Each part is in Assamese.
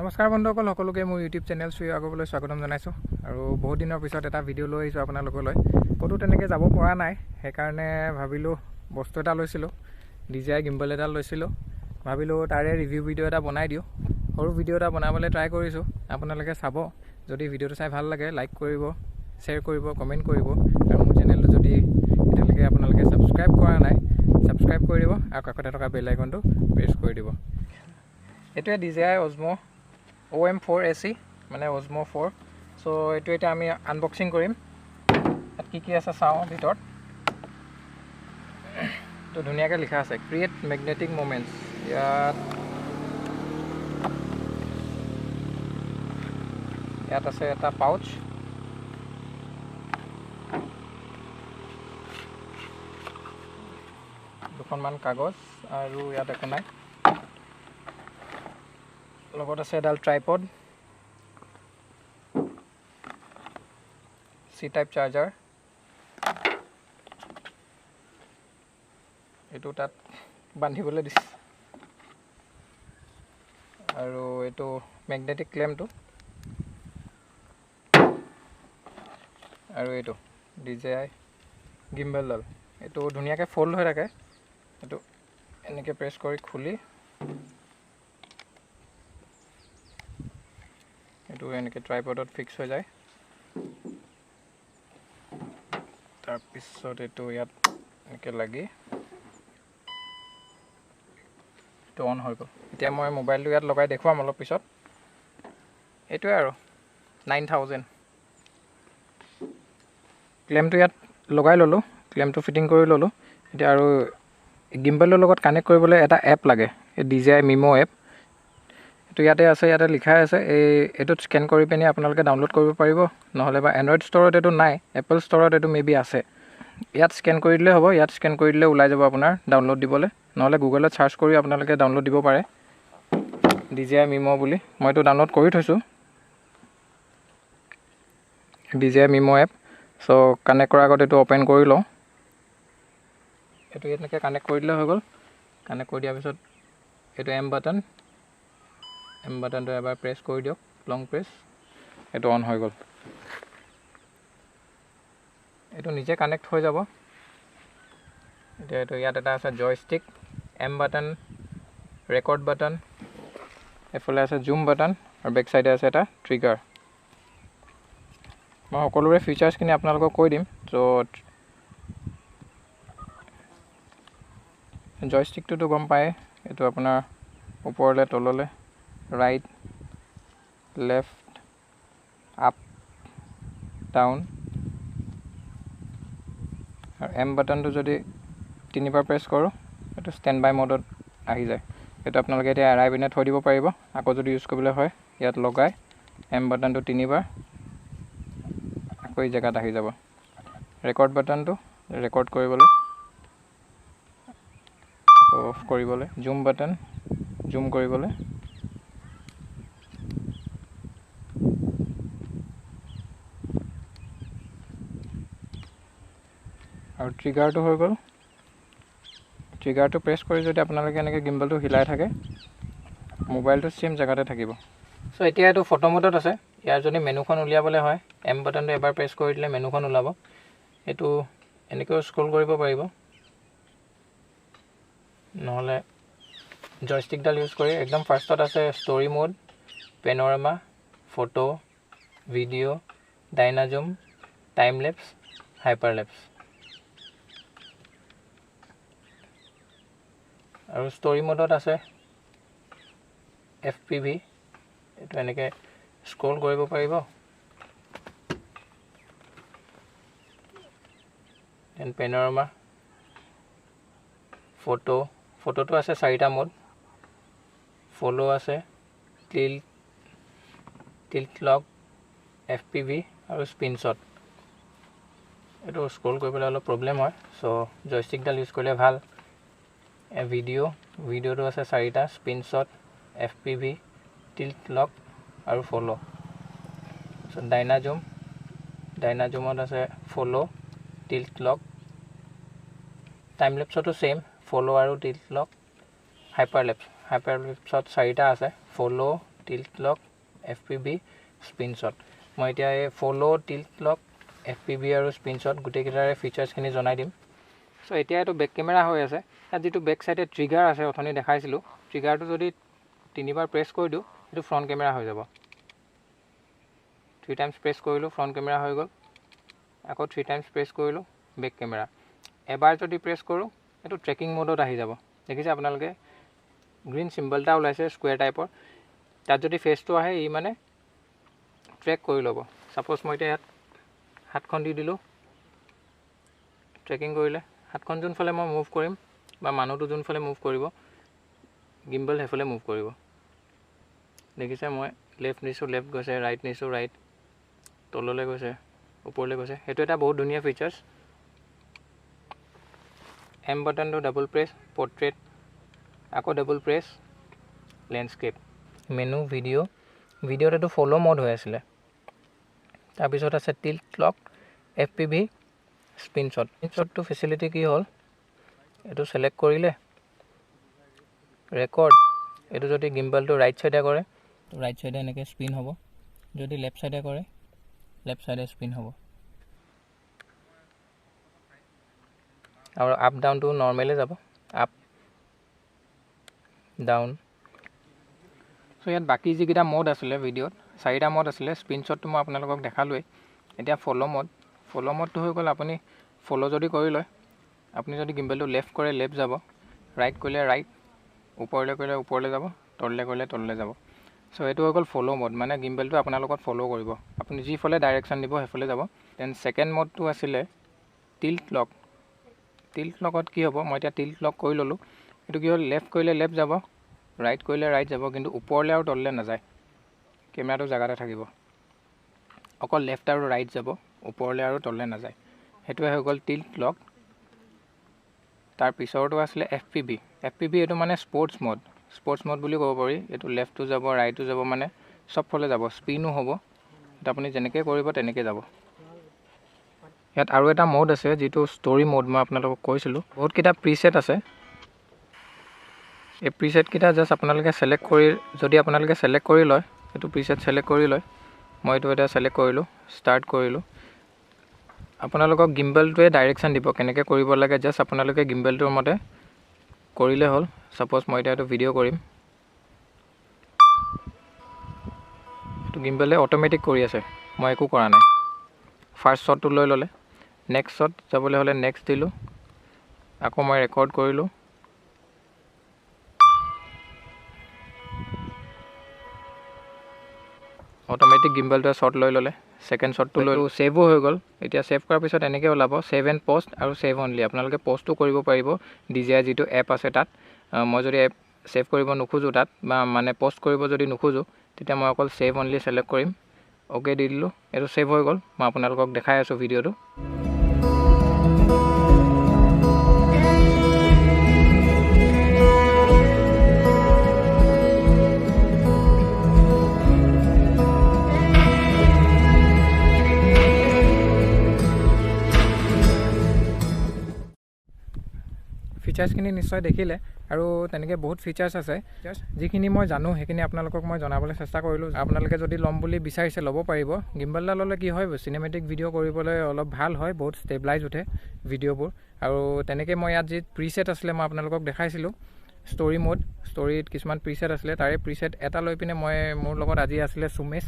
নমস্কাৰ বন্ধুসকল, সকলোকে মোৰ ইউটিউব চেনেল শ্ৰী আগবলৈ স্বাগতম জনাইছোঁ। আৰু বহুত দিনৰ পিছত এটা ভিডিঅ' লৈ আহিছোঁ আপোনালোকলৈ। ক'তো তেনেকৈ যাব পৰা নাই, সেইকাৰণে ভাবিলোঁ বস্তু এটা লৈছিলোঁ, DJI gimbal এডাল লৈছিলোঁ। ভাবিলোঁ তাৰে ৰিভিউ ভিডিঅ' এটা বনাই দিওঁ। সৰু ভিডিঅ' এটা বনাবলৈ ট্ৰাই কৰিছোঁ, আপোনালোকে চাব। যদি ভিডিঅ'টো চাই ভাল লাগে লাইক কৰিব, শ্বেয়াৰ কৰিব, কমেণ্ট কৰিব। আৰু মোৰ চেনেলটো যদি এতিয়ালৈকে আপোনালোকে ছাবস্ক্ৰাইব কৰা নাই, ছাবস্ক্ৰাইব কৰি দিব আৰু কাষতে থকা বেল আইকনটো প্ৰেছ কৰি দিব। এইটোৱে DJI Osmo OM4 SE, মানে Osmo 4। চ' এইটো এতিয়া আমি আনবক্সিং কৰিম। ইয়াত কি কি আছে চাওঁ ভিতৰত। তো ধুনীয়াকৈ লিখা আছে ক্ৰিয়েট মেগনেটিক মুমেণ্টছ। ইয়াত আছে এটা পাউচ, দুখনমান কাগজ আৰু ইয়াত একো নাই। লগত আছে এডাল ট্ৰাইপড, চি টাইপ চাৰ্জাৰ, এইটো তাত বান্ধিবলৈ দিছে। আৰু এইটো মেগনেটিক ক্লেমটো, আৰু এইটো DJI গিম্বেলডাল। এইটো ধুনীয়াকৈ ফ'ল্ড হৈ থাকে, এইটো এনেকৈ প্ৰেছ কৰি খুলি এইটো এনেকৈ ট্ৰাইপডত ফিক্স হৈ যায়। তাৰপিছত এইটো ইয়াত এনেকৈ লাগি এইটো অন হৈ গ'ল। এতিয়া মই মোবাইলটো ইয়াত লগাই দেখুৱাম অলপ পিছত। এইটোৱে আৰু 9000। ক্লেমটো ইয়াত লগাই ল'লোঁ, ক্লেমটো ফিটিং কৰি ল'লোঁ। এতিয়া আৰু গিম্বেলৰ লগত কানেক্ট কৰিবলৈ এটা এপ লাগে, এই DJI Mimo app. এইটো ইয়াতে আছে, ইয়াতে লিখাই আছে। এইটোত স্কেন কৰি পিনি আপোনালোকে ডাউনলোড কৰিব পাৰিব। নহ'লে বা এণ্ড্ৰইড ষ্ট'ৰত এইটো নাই, এপল ষ্ট'ৰত এইটো মে বি আছে। ইয়াত স্কেন কৰি দিলে হ'ব, ইয়াত স্কেন কৰি দিলে ওলাই যাব আপোনাৰ ডাউনলোড দিবলৈ। নহ'লে গুগলত চাৰ্চ কৰি আপোনালোকে ডাউনলোড দিব পাৰে DJI Mimo বুলি। মই এইটো ডাউনলোড কৰি থৈছোঁ, DJI Mimo app. চ' কানেক্ট কৰাৰ আগত এইটো অ'পেন কৰি লওঁ। এইটো এনেকৈ কানেক্ট কৰি দিলে হৈ গ'ল। কানেক্ট কৰি দিয়াৰ পিছত এইটো এম বাটন, এম বাটনটো এবাৰ প্ৰেছ কৰি দিয়ক, লং প্ৰেছ, এইটো অন হৈ গ'ল। এইটো নিজে কানেক্ট হৈ যাব। এতিয়া এইটো ইয়াত এটা আছে joystick, M button, record button, এইফালে আছে জুম বাটন আৰু বেক চাইডে আছে এটা ট্ৰিগাৰ। মই সকলোৰে ফিচাৰ্ছখিনি আপোনালোকক কৈ দিম। ত' জয়ষ্টিকটোতো গম পায়, এইটো আপোনাৰ ওপৰলৈ তললৈ, ৰাইট, লেফ্ট, আপ, ডাউন। আৰু এম বাটনটো যদি তিনিবাৰ প্ৰেছ কৰোঁ, এইটো ষ্টেণ্ড বাই মডত আহি যায়। এইটো আপোনালোকে এতিয়া এৰাই পিনে থৈ দিব পাৰিব। আকৌ যদি ইউজ কৰিবলৈ হয় ইয়াত লগাই এম বাটনটো তিনিবাৰ, আকৌ এই জেগাত আহি যাব। ৰেকৰ্ড বাটনটো ৰেকৰ্ড কৰিবলৈ, আকৌ অফ কৰিবলৈ, জুম বাটন জুম কৰিবলৈ, আৰু ট্ৰিগাৰটো হৈ গ'ল। ট্ৰিগাৰটো প্ৰেছ কৰি যদি আপোনালোকে এনেকৈ গিম্বলটো হিলাই থাকে, মোবাইলটো ছেইম জেগাতে থাকিব। চ' এতিয়া এইটো ফটো মোডত আছে। ইয়াৰ যদি মেনুখন উলিয়াবলৈ হয়, এম বাটনটো এবাৰ প্ৰেছ কৰি দিলে মেনুখন ওলাব। এইটো এনেকৈও স্ক্ৰল কৰিব পাৰিব, নহ'লে জয়ষ্টিকডাল ইউজ কৰি। একদম ফাৰ্ষ্টত আছে story mode, panorama, photo, video, dynazoom, time lapse, hyperlapse. আৰু ষ্টৰি মোডত আছে FPV, এইটো এনেকৈ স্ক্ৰল কৰিব পাৰিব। দেন পেন'ৰামা, ফটো, ফটোটো আছে চাৰিটা মোড, ফ'ল' আছে, টিল্ট লক, FPV আৰু স্পিনশ্বট। এইটো স্ক্ৰল কৰিবলৈ অলপ প্ৰব্লেম হয়, চ' জয়ষ্টিকডাল ইউজ কৰিলে ভাল। ভিডিঅ', ভিডিঅ'টো আছে চাৰিটা, স্পিনশ্বট, FPV, tilt লক আৰু ফ'ল'। চ' ডাইনাজুম, ডাইনাজুমত আছে ফ'ল', টিল্ট লক। টাইম লেপছতো ছেইম, ফ'ল' আৰু টিল্ট লক। হাইপাৰলেপছ, হাইপাৰলেপছত চাৰিটা আছে, follow', tilt lock, FPV, spin shot. মই এতিয়া এই follow, tilt lock, FPV আৰু স্পিন শ্বট গোটেইকেইটাৰে ফিচাৰ্ছখিনি জনাই দিম। চ' এতিয়া এইটো বেক কেমেৰা হৈ আছে। ইয়াত যিটো বেক চাইডে ট্ৰিগাৰ আছে, অথনি দেখাইছিলোঁ, ট্ৰিগাৰটো যদি তিনিবাৰ প্ৰেছ কৰি দিওঁ সেইটো ফ্ৰণ্ট কেমেৰা হৈ যাব। 3 টাইমছ প্ৰেছ কৰিলোঁ, ফ্ৰণ্ট কেমেৰা হৈ গ'ল। আকৌ 3 টাইমছ প্ৰেছ কৰিলোঁ, বেক কেমেৰা। এবাৰ যদি প্ৰেছ কৰোঁ এইটো ট্ৰেকিং মোডত আহি যাব। দেখিছে আপোনালোকে গ্ৰীণ চিম্বল এটা ওলাইছে স্কুৱেৰ টাইপৰ। তাত যদি ফেচটো আহে ই মানে ট্ৰেক কৰি ল'ব। ছাপ'জ মই এতিয়া ইয়াত হাতখন দি দিলোঁ, ট্ৰেকিং কৰিলে। হাতখন যোনফালে মই মুভ কৰিম বা মানুহটো যোনফালে মুভ কৰিব, গিম্বল সেইফালে মুভ কৰিব। দেখিছে মই লেফ্ট নিছোঁ, লেফ্ট গৈছে, ৰাইট নিছোঁ, ৰাইট, তললৈ গৈছে, ওপৰলৈ গৈছে। সেইটো এটা বহুত ধুনীয়া ফিচাৰ্ছ। এম বাটনটো ডাবল প্ৰেছ পৰ্ট্ৰেট, আকৌ double press landscape. Menu video, ভিডিঅ'ত এইটো ফ'ল' মড হৈ আছিলে। তাৰপিছত আছে tilt lock, FPV, spin shot. Spin শ্বটটো facility কি হ'ল, এইটো ছিলেক্ট কৰিলে ৰেকৰ্ড, এইটো যদি গিম্বলটো ৰাইট ছাইডে কৰে ৰাইট ছাইডে এনেকৈ স্পিন হ'ব, যদি লেফ্ট ছাইডে কৰে লেফ্ট ছাইডে স্পিন হ'ব। আৰু আপ ডাউনটো নৰ্মেলে যাব, আপ ডাউন। চ' ইয়াত বাকী যিকেইটা মড আছিলে ভিডিঅ'ত, 4টা মড আছিলে। স্পিন শ্বটটো মই আপোনালোকক দেখালোৱেই। এতিয়া ফ'ল' মড, ফ'ল' মডটো হৈ গ'ল আপুনি ফ'ল' যদি কৰি লয়, আপুনি যদি গিম্বলটো লেফ্ট কৰে লেফ্ট যাব, ৰাইট কৰিলে ৰাইট, ওপৰলৈ কৰিলে ওপৰলৈ যাব, তললৈ কৰিলে তললৈ যাব। চ' এইটো হৈ গ'ল ফ'ল' মড, মানে গিম্বলটো আপোনাৰ লগত ফ'ল' কৰিব, আপুনি যিফালে ডাইৰেকশ্যন দিব সেইফালে যাব। Then second মডটো আছিলে টিল্ট লক। টিল্ট লকত কি হ'ব, মই এতিয়া টিল্ট লক কৰি ল'লোঁ। এইটো কি হ'ল, লেফ্ট কৰিলে লেফ্ট যাব, ৰাইট কৰিলে ৰাইট যাব, কিন্তু ওপৰলৈ আৰু তললৈ নাযায়, কেমেৰাটো জেগাতে থাকিব। অকল লেফ্ট আৰু ৰাইট যাব, ওপৰলৈ আৰু তললৈ নাযায়। সেইটোৱে হৈ গ'ল টিল্ট লক। তাৰ পিছৰটো আছিলে FPV। FPV এইটো মানে স্পৰ্টছ মড, স্পৰ্টছ মড বুলি ক'ব পাৰি। এইটো লেফ্টো যাব, ৰাইটো যাব, মানে চবফালে যাব, স্পিনো হ'ব। এইটো আপুনি যেনেকৈ কৰিব তেনেকৈ যাব। ইয়াত আৰু এটা মড আছে যিটো ষ্টৰী মড, মই আপোনালোকক কৈছিলোঁ। বহুতকেইটা প্ৰিছেট আছে। এই প্ৰিছেটকেইটা জাষ্ট আপোনালোকে ছিলেক্ট কৰি, যদি আপোনালোকে ছিলেক্ট কৰি লয়, এইটো প্ৰিছেট ছিলেক্ট কৰি লয়, মই এইটো এটা ছিলেক্ট কৰিলোঁ, ষ্টাৰ্ট কৰিলোঁ। আপোনালোকক গিম্বলটোৱে ডাইৰেকশ্যন দিব কেনেকৈ কৰিব লাগে। জাষ্ট আপোনালোকে গিম্বলটোৰ মতে কৰিলে হ'ল। ছাপ'জ মই এতিয়া এইটো ভিডিঅ' কৰিম, এইটো গিম্বলে অট'মেটিক কৰি আছে, মই একো কৰা নাই। ফাৰ্ষ্ট শ্বটটো লৈ ল'লে, নেক্সট শ্বট যাবলৈ হ'লে নেক্সট দিলোঁ, আকৌ মই ৰেকৰ্ড কৰিলোঁ। অট'মেটিক গিম্বলটোৱে শ্বট লৈ ল'লে, ছেকেণ্ড শ্বটটো লৈ ছেভো হৈ গ'ল। এতিয়া ছেভ কৰাৰ পিছত এনেকৈ ওলাব ছেভ এণ্ড পষ্ট আৰু ছেভ অনলি। আপোনালোকে পষ্টো কৰিব পাৰিব DJI যিটো এপ আছে তাত। মই যদি এপ ছেভ কৰিব নোখোজোঁ তাত, বা মানে পষ্ট কৰিব যদি নোখোজোঁ, তেতিয়া মই অকল ছেভ অনলি ছিলেক্ট কৰিম। অ'কে দি দিলোঁ, এইটো ছেভ হৈ গ'ল। মই আপোনালোকক দেখাই আছোঁ ভিডিঅ'টো। ফিচাৰ্ছখিনি নিশ্চয় দেখিলে, আৰু তেনেকৈ বহুত ফিচাৰ্ছ আছে। যিখিনি মই জানো সেইখিনি আপোনালোকক মই জনাবলৈ চেষ্টা কৰিলোঁ। আপোনালোকে যদি ল'ম বুলি বিচাৰিছে ল'ব পাৰিব। গিম্বল এটা ল'লে কি হয়, চিনেমেটিক ভিডিঅ' কৰিবলৈ অলপ ভাল হয়, বহুত ষ্টেবিলাইজ উঠে ভিডিঅ'বোৰ। আৰু তেনেকৈ মই ইয়াত যি প্ৰিছেট আছিলে মই আপোনালোকক দেখাইছিলোঁ, ষ্টৰী মোড, ষ্টৰীত কিছুমান প্ৰিছেট আছিলে, তাৰে প্ৰিছেট এটা লৈ পিনে মই, মোৰ লগত আজি আছিলে সুমেশ,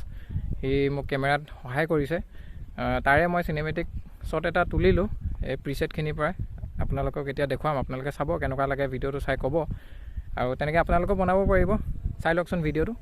সি মোক কেমেৰাত সহায় কৰিছে। তাৰে মই চিনেমেটিক শ্বট এটা তুলিলোঁ এই প্ৰিছেটখিনিৰ পৰাই। আপোনালোকক এতিয়া দেখুৱাম, আপোনালোকে চাব কেনেকুৱা লাগে ভিডিঅ'টো চাই ক'ব, আৰু তেনেকৈ আপোনালোকেও বনাব পাৰিব। চাই লওকচোন ভিডিঅ'টো।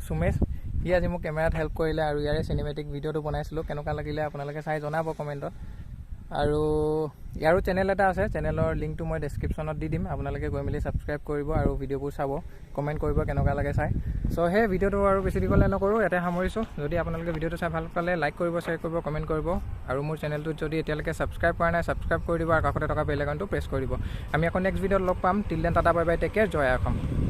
সুমেশ সি আজি মোক কেমেৰাত হেল্প কৰিলে আৰু ইয়াৰে চিনেমেটিক ভিডিঅ'টো বনাইছিলোঁ। কেনেকুৱা লাগিলে আপোনালোকে চাই জনাব কমেণ্টত। আৰু ইয়াৰো চেনেল এটা আছে, চেনেলৰ লিংকটো মই ডেছক্ৰিপশ্যনত দি দিম, আপোনালোকে গৈ মেলি ছাবস্ক্ৰাইব কৰিব আৰু ভিডিঅ'বোৰ চাব, কমেণ্ট কৰিব কেনেকুৱা লাগে চাই। চ' সেই ভিডিঅ'টো আৰু বেছি দীঘলীয়া নকৰোঁ, ইয়াতে সামৰিছোঁ। যদি আপোনালোকে ভিডিঅ'টো চাই ভাল পালে লাইক কৰিব, শ্বেয়াৰ কৰিব, কমেণ্ট কৰিব আৰু মোৰ চেনেলটোত যদি এতিয়ালৈকে ছাবস্ক্ৰাইব কৰা নাই ছাবস্ক্ৰাইব কৰি দিব আৰু কাষতে থকা বেল আইকনটো প্ৰেছ কৰি দিব। আমি আকৌ নেক্সট ভিডিঅ'ত লগ পাম। Till then tata, bye bye, take care, Joy Assam.